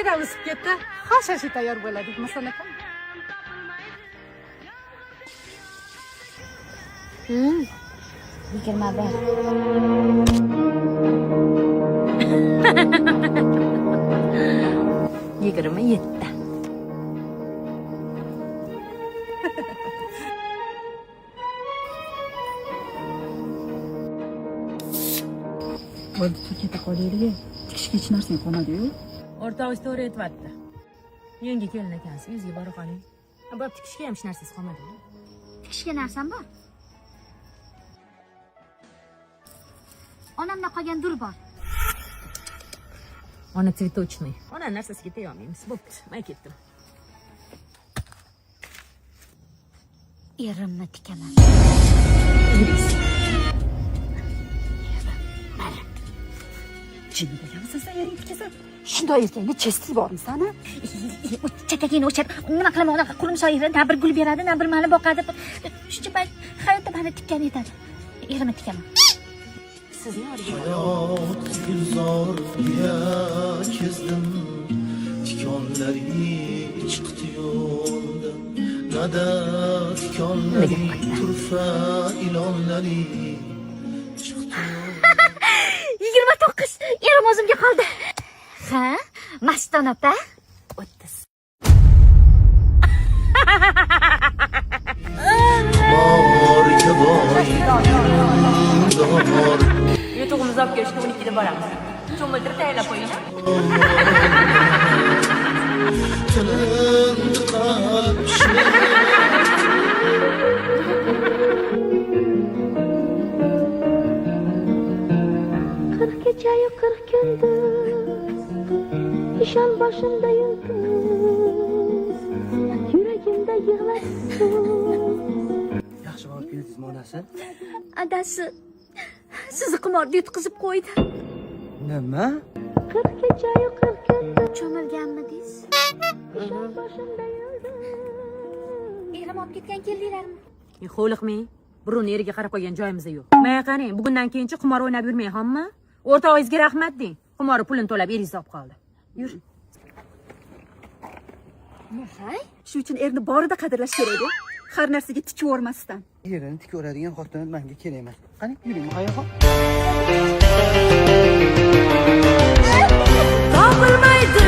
Kichkina o'sib ketdi. Hashashi tayyor bo'ladi. Masalan aka. 21. 27. Bo'ldi, tur, keta qolaylik. Tikishga hech narsang qolmadi-yu. O'rtog'ingiz to'g'ri aytyapti. Yangi kelin ekansiz, yuzga bora qoling. Bo'p, tikishga ham hech narsangiz qolmadi. Tikishga narsam bor. Onamdan qolgan dur bor. Ona цветочный. Ona narsasiga tega olmaymiz. Bo'pti, men ketdim. Erimni tikaman. Yuringiz. Jinni bo'lganmisan sen, ering tikasan? Shundoq erkakni chestik bormi sani? Chakagini o'char. Nima qilaman, unaqa qo'lim soyib, na bir gul beradi, na bir mani boqadi. Shuncha payt hayotda mani tikkan yetadi. Erimni tikaman. Sizni orga. Hayot gulzorga kezdim, tikonlari chiqdi yo'lda, nada tikonlari, turfa ilonlari chiqdi. 29. Erim o'zimga qoldi. Ha, Maston opa. 30. Borga boy dor. Yutug'imizni olib kelishga 12 da boramiz. Cho'miltirib tayyorlab qo'ying. Tilindi qalb. 40 kechayu 40 kunduz, ishon boshimda yulduz, yuragimda yig'lab. Yaxshi borib keldingizmi, onasi? Adasi, sizni qimorda yutqizib qo'ydi. Nima? 40 kechayu 40 kunduz. Cho'milganmidingiz? Ishon boshimda yulduz. Erim olib ketgan keldinglarmi? Hovliqmang. Burun eriga qarab qo'ygan joyimiz yo'q. Maya qarang, bugundan keyinchi qimor o'ynab yurmang, hamma. O'rtog'ingizga rahmat deng. Qimori pulini to'lab eringizni olib qoldi. Yur. Hay? Shu uchun erni borida qadrlash kerak-da. Har narsaga tikib yubormasdan. Erini tikaveradigan xotin menga kerak emas. Qani, yuring, Muhayyoxon. Topilmaydi.